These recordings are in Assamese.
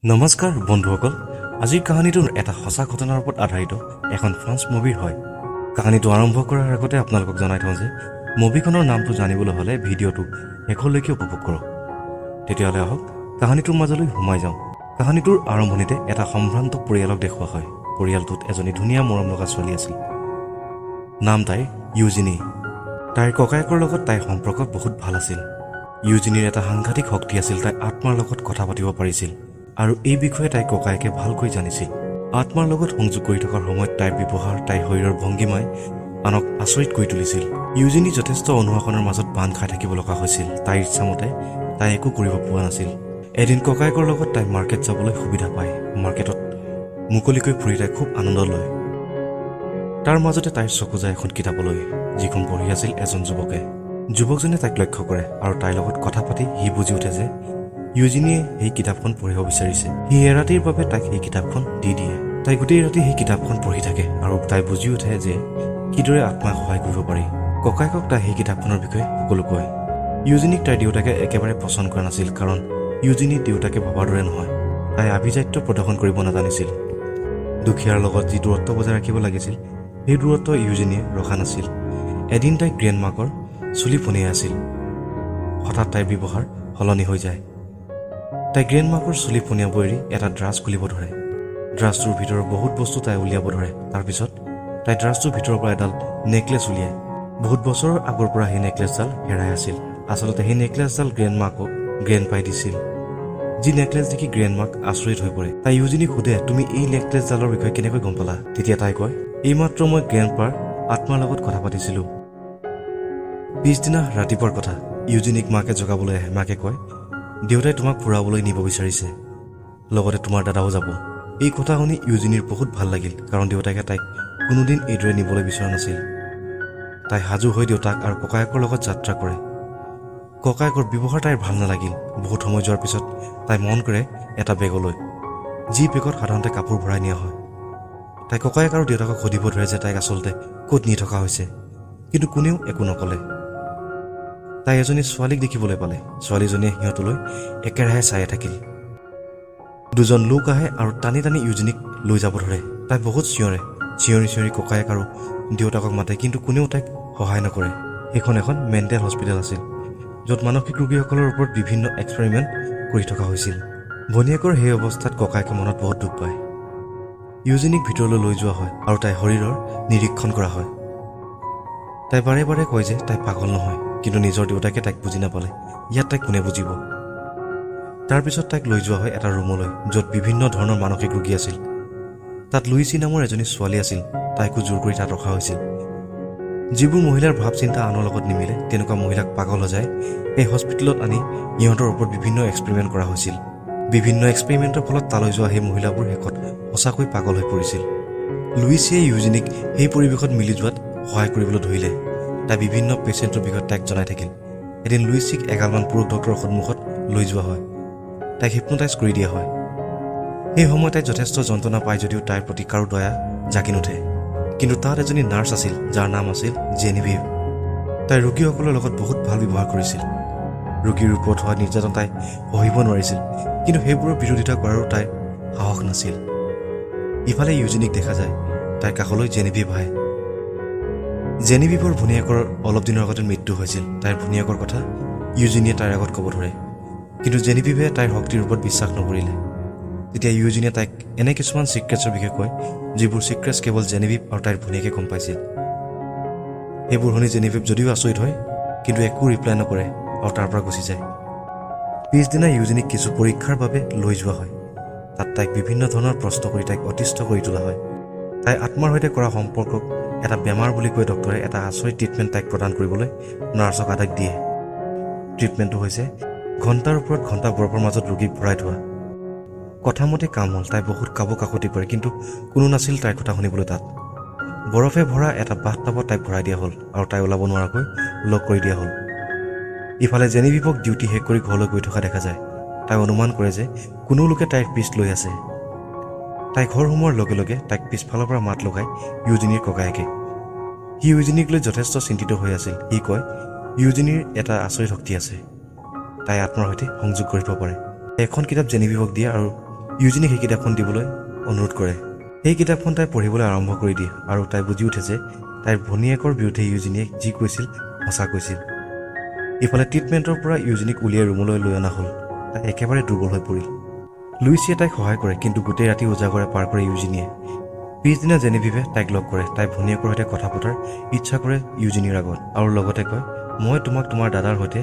নমস্কাৰ বন্ধুসকল, আজিৰ কাহিনীটো এটা সঁচা ঘটনাৰ ওপৰত আধাৰিত এখন ফ্ৰান্স মুভিৰ হয়। কাহিনীটো আৰম্ভ কৰাৰ আগতে আপোনালোকক জনাই থওঁ যে মুভিখনৰ নামটো জানিবলৈ হ'লে ভিডিঅ'টো শেষলৈকে উপভোগ কৰক। তেতিয়াহ'লে আহক, কাহিনীটোৰ মাজলৈ সোমাই যাওঁ। কাহিনীটোৰ আৰম্ভণিতে এটা সম্ভ্ৰান্ত পৰিয়ালক দেখুওৱা হয়। পৰিয়ালটোত এজনী ধুনীয়া মৰম লগা ছোৱালী আছিল। নাম তাইৰ ইউজিনী। তাইৰ ককায়েকৰ লগত তাইৰ সম্পৰ্ক বহুত ভাল আছিল। ইউজিনীৰ এটা সাংঘাতিক শক্তি আছিল। তাই আত্মাৰ লগত কথা পাতিব পাৰিছিল আৰু এই বিষয়ে তাইৰ ককায়েকে ভালকৈ জানিছিল। আত্মাৰ লগত সংযোগ কৰি থকাৰ সময়ত তাইৰ ব্যৱহাৰ, তাইৰ শৰীৰৰ ভংগীমাই আনক আচৰিত কৰি তুলিছিল। ইউজিনী যথেষ্ট অনুশাসনৰ মাজত বান্ধ খাই থাকিব লগা হৈছিল। তাইৰ ইচ্ছামতে তাই একো কৰিব পোৱা নাছিল। এদিন ককায়েকৰ লগত তাই মাৰ্কেট যাবলৈ সুবিধা পায়। মাৰ্কেটত মুকলিকৈ ফুৰি তাই খুব আনন্দ লয়। তাৰ মাজতে তাইৰ চকু যায় এখন কিতাপলৈ, যিখন পঢ়ি আছিল এজন যুৱকে। যুৱকজনে তাইক লক্ষ্য কৰে আৰু তাইৰ লগত কথা পাতি সি বুজি উঠে যে ইউজিনীয়ে সেই কিতাপখন পঢ়িব বিচাৰিছে। সি এৰাতিৰ বাবে তাইক সেই কিতাপখন দি দিয়ে। তাই গোটেই ৰাতি সেই কিতাপখন পঢ়ি থাকে আৰু তাই বুজি উঠে যে কিদৰে আত্মাক সহায় কৰিব পাৰি। ককায়েকক তাই সেই কিতাপখনৰ বিষয়ে সকলো কয়। ইউজিনীক তাইৰ দেউতাকে একেবাৰে পচন্দ কৰা নাছিল, কাৰণ ইউজিনী দেউতাকে ভবাৰ দৰে নহয়। তাই আভিজাত্য প্ৰদৰ্শন কৰিব নাজানিছিল। দুখীয়াৰ লগত যি দূৰত্ব বজাই ৰাখিব লাগিছিল, সেই দূৰত্ব ইউজিনীয়ে ৰখা নাছিল। এদিন তাই গ্ৰেণ্ডমাকৰ চুলি ফণিয়াই আছিল। হঠাৎ তাইৰ ব্যৱহাৰ সলনি হৈ যায়। তাই গ্ৰেণ্ডমাকৰ চুলি ফণিয়াব এৰি এটা ড্ৰাছ খুলিব ধৰে। ড্ৰাছটোৰ ভিতৰৰ বহুত বস্তু তাই উলিয়াব ধৰে। তাৰপিছত তাই ড্ৰাছটোৰ ভিতৰৰ পৰা এডাল নেকলেছ উলিয়ায়। বহুত বছৰৰ আগৰ পৰা সেই নেকলেছডাল হেৰাই আছিল। আচলতে সেই নেকলেছডাল গ্ৰেণ্ডমাকক গ্ৰেণ্ডপাই দিছিল, যি নেকলেছ দেখি গ্ৰেণ্ডমাক আচৰিত হৈ পৰে। তাই ইউজিনীক সোধে, "তুমি এই নেকলেছডালৰ বিষয়ে কেনেকৈ গম পালা?" তেতিয়া তাই কয়, "এইমাত্ৰ মই গ্ৰেণ্ডপাৰ আত্মাৰ লগত কথা পাতিছিলোঁ।" পিছদিনা ৰাতিপুৱাৰ কথা। ইউজিনীক মাকে জগাবলৈ আহে। মাকে কয়, "দেউতাই তোমাক ফুৰাবলৈ নিব বিচাৰিছে, লগতে তোমাৰ দাদাও যাব।" এই কথা শুনি ইউজিনীৰ বহুত ভাল লাগিল, কাৰণ দেউতাকে তাইক কোনোদিন এইদৰে নিবলৈ বিচৰা নাছিল। তাই সাজু হৈ দেউতাক আৰু ককায়েকৰ লগত যাত্ৰা কৰে। ককায়েকৰ ব্যৱহাৰ তাইৰ ভাল নালাগিল। বহুত সময় যোৱাৰ পিছত তাই মন কৰে এটা বেগলৈ, যি বেগত সাধাৰণতে কাপোৰ ভৰাই নিয়া হয়। তাই ককায়েক আৰু দেউতাকক সুধিব ধৰে যে তাইক আচলতে ক'ত নি থকা হৈছে, কিন্তু কোনেও একো নক'লে। তাই এজনী ছোৱালীক দেখিবলৈ পালে। ছোৱালীজনীয়ে সিহঁতলৈ একেৰাহে চায়ে থাকিল। দুজন লোক আহে আৰু টানি টানি ইউজিনীক লৈ যাব ধৰে। তাই বহুত চিঞৰে। চিঞৰি চিঞৰি ককায়েক আৰু দেউতাকক মাতে, কিন্তু কোনেও তাইক সহায় নকৰে। সেইখন এখন মেণ্টেল হস্পিটেল আছিল, য'ত মানসিক ৰোগীসকলৰ ওপৰত বিভিন্ন এক্সপেৰিমেণ্ট কৰি থকা হৈছিল। ভনীয়েকৰ সেই অৱস্থাত ককায়েকে মনত বহুত দুখ পায়। ইউজিনীক ভিতৰলৈ লৈ যোৱা হয় আৰু তাইৰ শৰীৰৰ নিৰীক্ষণ কৰা হয়। তাই বাৰে বাৰে কয় যে তাই পাগল নহয়, কিন্তু নিজৰ দেউতাকে তাইক বুজি নাপালে ইয়াত তাইক কোনে বুজিব? তাৰপিছত তাইক লৈ যোৱা হয় এটা ৰুমলৈ, য'ত বিভিন্ন ধৰণৰ মানসিক ৰোগী আছিল। তাত লুইচি নামৰ এজনী ছোৱালী আছিল। তাইকো জোৰ কৰি তাত ৰখা হৈছিল। যিবোৰ মহিলাৰ ভাৱ চিন্তা আনৰ লগত নিমিলে, তেনেকুৱা মহিলাক পাগল সজাই এই হস্পিটেলত আনি ইহঁতৰ ওপৰত বিভিন্ন এক্সপেৰিমেণ্ট কৰা হৈছিল। বিভিন্ন এক্সপেৰিমেণ্টৰ ফলত তালৈ যোৱা সেই মহিলাবোৰ শেষত সঁচাকৈ পাগল হৈ পৰিছিল। লুইচিয়ে ইউজিনিক সেই পৰিৱেশত মিলি যোৱাত সহায় কৰিবলৈ ধৰিলে। তাই বিভিন্ন পেচেণ্টৰ বিষয়ে তাইক জনাই থাকিল। এদিন লুইচিক এগালমান পুৰুষ ডক্টৰৰ সন্মুখত লৈ যোৱা হয়। তাইক হিপনটাইজ কৰি দিয়া হয়। সেই সময়ত তাই যথেষ্ট যন্ত্ৰণা পায় যদিও তাইৰ প্ৰতি কাৰো দয়া জাগি নুঠে। কিন্তু তাত এজনী নাৰ্ছ আছিল, যাৰ নাম আছিল জেনিভিভ। তাই ৰোগীসকলৰ লগত বহুত ভাল ব্যৱহাৰ কৰিছিল। ৰোগীৰ ওপৰত হোৱা নিৰ্যাতন তাই সহিব নোৱাৰিছিল, কিন্তু সেইবোৰৰ বিৰোধিতা কৰাৰো তাইৰ সাহস নাছিল। ইফালে ইউজিনিক দেখা যায়। তাইৰ কাষলৈ জেনিভিভ আহে। জেনিভিভৰ ভনীয়েকৰ অলপ দিনৰ আগতে মৃত্যু হৈছিল। তাইৰ ভনীয়েকৰ কথা ইউজিনিয়ে তাইৰ আগত ক'ব ধৰে, কিন্তু জেনিভিভে তাইৰ শক্তিৰ ওপৰত বিশ্বাস নকৰিলে। তেতিয়া ইউজিনিয়ে তাইক এনে কিছুমান ছিক্ৰেটছৰ বিষয়ে কয়, যিবোৰ ছিক্ৰেটছ কেৱল জেনিভিভ আৰু তাইৰ ভনীয়েকে গম পাইছিল। সেইবোৰ শুনি জেনিভিভ যদিও আচৰিত হয়, কিন্তু একো ৰিপ্লাই নকৰে আৰু তাৰ পৰা গুচি যায়। পিছদিনা ইউজিনিক কিছু পৰীক্ষাৰ বাবে লৈ যোৱা হয়। তাত তাইক বিভিন্ন ধৰণৰ প্ৰশ্ন কৰি তাইক অতিষ্ঠ কৰি তোলা হয়। তাই আত্মাৰ সৈতে কৰা সম্পৰ্কক এটা বেমাৰ বুলি কৈ ডক্টৰে এটা আচৰিত ট্ৰিটমেণ্ট তাইক প্ৰদান কৰিবলৈ নাৰ্ছক আদেশ দিয়ে। ট্ৰিটমেণ্টটো হৈছে ঘণ্টাৰ ওপৰত ঘণ্টা বৰফৰ মাজত ৰোগীক ভৰাই থোৱা। কথামতে কাম হ'ল। তাই বহুত কাবৌ কাকতি কৰে, কিন্তু কোনো নাছিল তাইৰ কথা শুনিবলৈ। তাত বৰফে ভৰা এটা বাথটাবত তাইক ভৰাই দিয়া হ'ল আৰু তাই ওলাব নোৱাৰাকৈ লক কৰি দিয়া হ'ল। ইফালে জেনিভিভক ডিউটি শেষ কৰি ঘৰলৈ গৈ থকা দেখা যায়। তাই অনুমান কৰে যে কোনো লোকে তাইৰ পিছ লৈ আছে। তাই ঘৰ সোমোৱাৰ লগে লগে তাইক পিছফালৰ পৰা মাত লগাই ইউজিনীৰ ককায়েকে। সি ইউজিনীক লৈ যথেষ্ট চিন্তিত হৈ আছিল। সি কয়, ইউজিনীৰ এটা আচৰিত শক্তি আছে, তাই আত্মাৰ সৈতে সংযোগ কৰিব পাৰে। এখন কিতাপ জেনিভিভক দিয়ে আৰু ইউজিনিক সেই কিতাপখন দিবলৈ অনুৰোধ কৰে। সেই কিতাপখন তাই পঢ়িবলৈ আৰম্ভ কৰি দিয়ে আৰু তাই বুজি উঠে যে তাইৰ ভনীয়েকৰ বিৰুদ্ধে ইউজিনিয়ে যি কৈছিল সঁচা কৈছিল। ইফালে ট্ৰিটমেণ্টৰ পৰা ইউজিনিক উলিয়াই ৰুমলৈ লৈ অনা হ'ল। তাই একেবাৰে দুৰ্বল হৈ পৰিল। লুইচিয়ে তাইক সহায় কৰে, কিন্তু গোটেই ৰাতি উজাগৰে পাৰ কৰে ইউজিনিয়ে। পিছদিনা জেনিভিভে তাইক লগ কৰে। তাই ভনীয়েকৰ সৈতে কথা পতাৰ ইচ্ছা কৰে ইউজিনিৰ আগত আৰু লগতে কয়, মই তোমাক তোমাৰ দাদাৰ সৈতে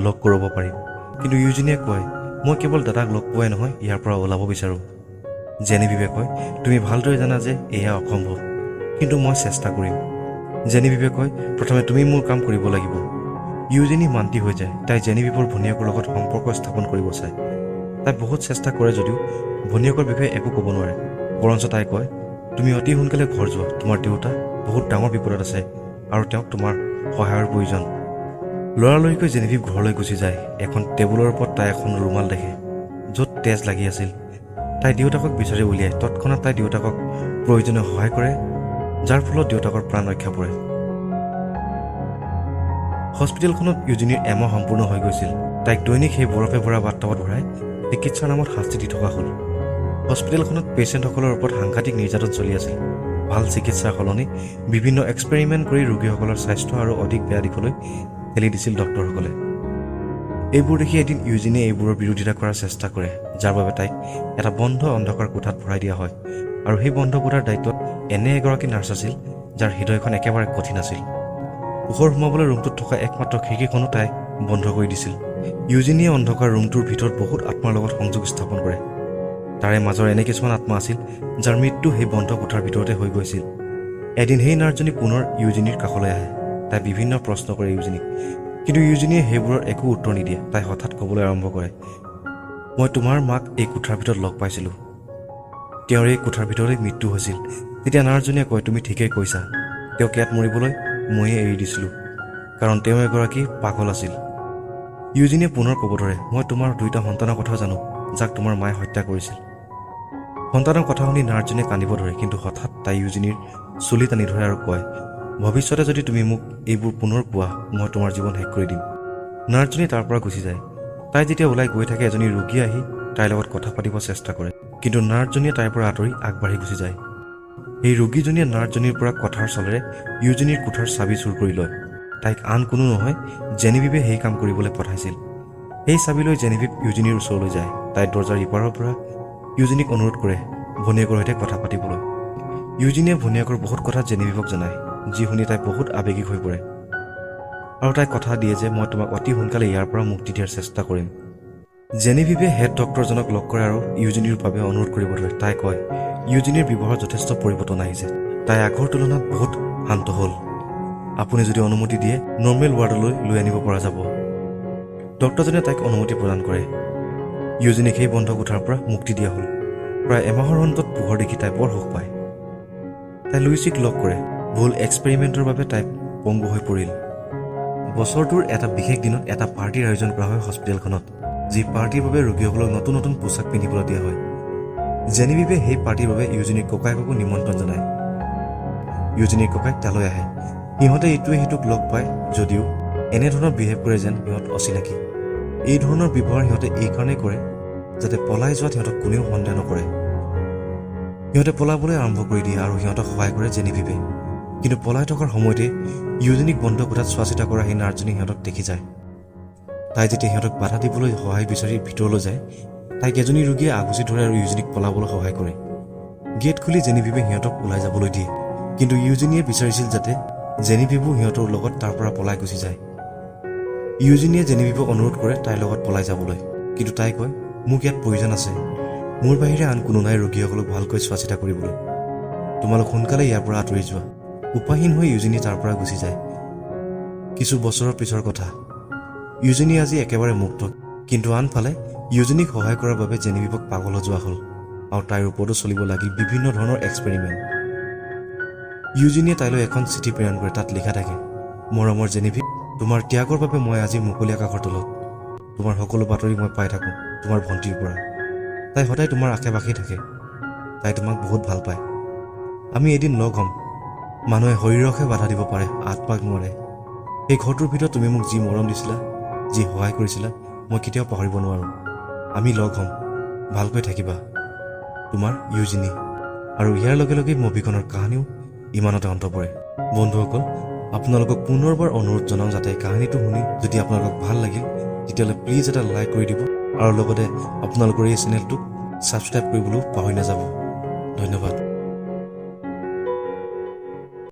লগ কৰাব পাৰিম। কিন্তু ইউজিনিয়ে কয়, মই কেৱল দাদাক লগ পোৱাই নহয়, ইয়াৰ পৰা ওলাব বিচাৰোঁ। জেনিভিভে কয়, তুমি ভালদৰে জানা যে এয়া অসম্ভৱ, কিন্তু মই চেষ্টা কৰিম। জেনিভিভে কয়, প্ৰথমে তুমি মোৰ কাম কৰিব লাগিব। ইউজিনি মান্তি হৈ যায়। তাই জেনিভিভৰ ভনীয়েকৰ লগত সম্পৰ্ক স্থাপন কৰিব চায়। তাই বহুত চেষ্টা কৰে যদিও ভনীয়েকৰ বিষয়ে একো ক'ব নোৱাৰে। বৰঞ্চ তাই কয়, তুমি অতি সোনকালে ঘৰ যোৱা, তোমাৰ দেউতা বহুত ডাঙৰ বিপদত আছে আৰু তেওঁক তোমাৰ সহায়ৰ প্ৰয়োজন। লৰালৰিকৈ জেনিভিভ ঘৰলৈ গুচি যায়। এখন টেবুলৰ ওপৰত তাই এখন ৰুমাল দেখে য'ত তেজ লাগি আছিল। তাই দেউতাকক বিচাৰি উলিয়াই তৎক্ষণাত তাই দেউতাকক প্ৰয়োজনীয় সহায় কৰে, যাৰ ফলত দেউতাকৰ প্ৰাণ ৰক্ষা পৰে। হস্পিটেলখনত ইউজিনিৰ এমাহ সম্পূৰ্ণ হৈ গৈছিল। তাইক দৈনিক সেই বৰফে ভৰা বাথটাবত ভৰাই চিকিৎসাৰ নামত শাস্তি দি থকা হ'ল। হস্পিটেলখনত পেচেণ্টসকলৰ ওপৰত সাংঘাতিক নিৰ্যাতন চলি আছিল। ভাল চিকিৎসাৰ সলনি বিভিন্ন এক্সপেৰিমেণ্ট কৰি ৰোগীসকলৰ স্বাস্থ্য আৰু অধিক বেয়া দিশলৈ ঠেলি দিছিল ডক্তৰসকলে। এইবোৰ দেখি এদিন ইউজিনে এইবোৰৰ বিৰোধিতা কৰাৰ চেষ্টা কৰে, যাৰ বাবে তাইক এটা বন্ধ অন্ধকাৰ কোঠাত ভৰাই দিয়া হয় আৰু সেই বন্ধ কোঠাৰ দায়িত্বত এনে এগৰাকী নাৰ্ছ আছিল যাৰ হৃদয়খন একেবাৰে কঠিন আছিল। পোহৰ সোমাবলৈ ৰুমটোত থকা একমাত্ৰ খিৰিকীখনো তাই বন্ধ কৰি দিছিল। ইউজিনিয়ে অন্ধকাৰ ৰুমটোৰ ভিতৰত বহুত আত্মাৰ লগত সংযোগ স্থাপন কৰে। তাৰে মাজৰ এনে কিছুমান আত্মা আছিল যাৰ মৃত্যু সেই বন্ধ কোঠাৰ ভিতৰতে হৈ গৈছিল। এদিন সেই নাৰ্ছজনী পুনৰ ইউজিনিৰ কাষলৈ আহে। তাই বিভিন্ন প্ৰশ্ন কৰে ইউজিনিক, কিন্তু ইউজিনিয়ে সেইবোৰৰ একো উত্তৰ নিদিয়ে। তাই হঠাৎ ক'বলৈ আৰম্ভ কৰে, মই তোমাৰ মাক এই কোঠাৰ ভিতৰত লগ পাইছিলোঁ। তেওঁৰ এই কোঠাৰ ভিতৰতে মৃত্যু হৈছিল। তেতিয়া নাৰ্ছজনীয়ে কয়, তুমি ঠিকেই কৈছা, তেওঁক ইয়াত মৰিবলৈ ময়ে এৰি দিছিলোঁ, কাৰণ তেওঁ এগৰাকী পাগল আছিল। ইউজিনিয়ে পুনৰ ক'ব ধৰে, মই তোমাৰ দুয়োটা সন্তানৰ কথাও জানো যাক তোমাৰ মায়ে হত্যা কৰিছিল। সন্তানৰ কথা শুনি নাৰ্ছজনীয়ে কান্দিব ধৰে, কিন্তু হঠাৎ তাই ইউজিনিৰ চুলি টানি ধৰে আৰু কয়, ভৱিষ্যতে যদি তুমি মোক এইবোৰ পুনৰ কোৱা, মই তোমাৰ জীৱন শেষ কৰি দিম। নাৰ্ছজনী তাৰ পৰা গুচি যায়। তাই যেতিয়া ওলাই গৈ থাকে, এজনী ৰোগী আহি তাইৰ লগত কথা পাতিব চেষ্টা কৰে, কিন্তু নাৰ্ছজনীয়ে তাইৰ পৰা আঁতৰি আগবাঢ়ি গুচি যায়। সেই ৰোগীজনীয়ে নাৰ্ছজনীৰ পৰা কথাৰ চলেৰে ইউজিনিৰ কোঠাৰ চাবি চুৰ কৰি লয়। তাইক আন কোনো নহয়, জেনিভিভে সেই কাম কৰিবলৈ পঠাইছিল। সেই চাবি লৈ জেনিভিভ ইউজিনিৰ ওচৰলৈ যায়। তাই দৰ্জাৰ ইপাৰৰ পৰা ইউজিনিক অনুৰোধ কৰে ভনীয়েকৰ সৈতে কথা পাতিবলৈ। ইউজিনিয়ে ভনীয়েকৰ বহুত কথা জেনিভিভক জনায়, যি শুনি তাই বহুত আৱেগিক হৈ পৰে আৰু তাই কথা দিয়ে যে মই তোমাক অতি সোনকালে ইয়াৰ পৰা মুক্তি দিয়াৰ চেষ্টা কৰিম। জেনিভিভে হেড ডক্টৰজনক লগ কৰে আৰু ইউজিনিৰ বাবে অনুৰোধ কৰিব ধৰে। তাই কয়, ইউজিনিৰ ব্যৱহাৰত যথেষ্ট পৰিৱৰ্তন আহিছে, তাই আগৰ তুলনাত বহুত শান্ত হ'ল। আপুনি যদি অনুমতি দিয়ে, নৰ্মেল ৱাৰ্ডলৈ লৈ আনিব পৰা যাব। ডক্টৰজনে তাইক অনুমতি প্ৰদান কৰে। ইউজিনিক সেই বন্ধ কোঠাৰ পৰা মুক্তি দিয়া হ'ল। প্ৰায় এমাহৰ অন্তত পোহৰ দেখি তাই বৰ সুখ পায়। তাই লুইচিক লগ কৰে। ভুল এক্সপেৰিমেণ্টৰ বাবে তাই পংগু হৈ পৰিল। বছৰটোৰ এটা বিশেষ দিনত এটা পাৰ্টীৰ আয়োজন কৰা হয় হস্পিটেলখনত, যি পাৰ্টীৰ বাবে ৰোগীসকলক নতুন নতুন পোছাক পিন্ধিবলৈ দিয়া হয়। জেনিভিভে সেই পাৰ্টীৰ বাবে ইউজিনিৰ ককায়েককো নিমন্ত্ৰণ জনায়। ইউজিনিৰ ককায়েক তালৈ আহে। সিহঁতে ইটোৱে সিটোক লগ পায় যদিও এনেধৰণৰ বিহেভ কৰে যেন সিহঁত অচিনাকি। এই ধৰণৰ ব্যৱহাৰ সিহঁতে এইকাৰণেই কৰে যাতে পলাই যোৱাত সিহঁতক কোনেও সন্দেহ নকৰে। সিহঁতে পলাবলৈ আৰম্ভ কৰি দিয়ে আৰু সিহঁতক সহায় কৰে জেনিভিভে। কিন্তু পলাই থকাৰ সময়তে ইউজিনিক বন্ধ কোঠাত চোৱা চিতা কৰা সেই নাৰ্ছজনী সিহঁতক দেখি যায়। তাই যেতিয়া সিহঁতক বাধা দিবলৈ সহায় বিচাৰি ভিতৰলৈ যায়, তাইক এজনী ৰোগীয়ে আগুচি ধৰে আৰু ইউজিনিক পলাবলৈ সহায় কৰে। গেট খুলি জেনিভিভে সিহঁতক ওলাই যাবলৈ দিয়ে, কিন্তু ইউজিনিয়ে বিচাৰিছিল যাতে জেনিভিভো সিহঁতৰ লগত তাৰ পৰা পলাই গুচি যায়। ইউজিনিয়ে জেনিভিভক অনুৰোধ কৰে তাইৰ লগত পলাই যাবলৈ, কিন্তু তাই কয়, মোক ইয়াত প্ৰয়োজন আছে, মোৰ বাহিৰে আন কোনো নাই ৰোগীসকলক ভালকৈ চোৱা চিতা কৰিবলৈ। তোমালোক সোনকালে ইয়াৰ পৰা আঁতৰি যোৱা। উপায়হীন হৈ ইউজিনি তাৰ পৰা গুচি যায়। কিছু বছৰৰ পিছৰ কথা। ইউজিনি আজি একেবাৰে মুক্ত, কিন্তু আনফালে ইউজিনিক সহায় কৰাৰ বাবে জেনিভিভক পাগল হৈ যোৱা হ'ল আৰু তাইৰ ওপৰতো চলিব লাগিল বিভিন্ন ধৰণৰ এক্সপেৰিমেণ্ট। ইউজিনিয়ে তাইলৈ এখন চিঠি প্ৰেৰণ কৰে। তাত লিখা থাকে, মৰমৰ জেনিভিভ, তোমাৰ ত্যাগৰ বাবে মই আজি মুকলি আকাশৰ তলত। তোমাৰ সকলো বাতৰি মই পাই থাকোঁ তোমাৰ ভণ্টিৰ পৰা। তাই সদায় তোমাৰ আশে পাশেই থাকে। তাই তোমাক বহুত ভাল পায়। আমি এদিন লগ হ'ম। মানুহে শৰীৰকহে বাধা দিব পাৰে, আত্মাক নোৱাৰে। সেই ঘৰটোৰ ভিতৰত তুমি মোক যি মৰম দিছিলা, যি সহায় কৰিছিলা, মই কেতিয়াও পাহৰিব নোৱাৰোঁ। আমি লগ হ'ম। ভালকৈ থাকিবা। তোমাৰ ইউজিনী। আৰু ইয়াৰ লগে লগে মুভিখনৰ কাহিনীও ইমানতে অন্ত পৰে। বন্ধুসকল, আপোনালোকক পুনৰবাৰ অনুৰোধ জনাওঁ যাতে কাহিনীটো শুনি যদি আপোনালোকক ভাল লাগিল, তেতিয়াহ'লে প্লিজ এটা লাইক কৰি দিব আৰু লগতে আপোনালোকৰ এই চেনেলটোক ছাবস্ক্ৰাইব কৰিবলৈও পাহৰি নাযাব। ধন্যবাদ।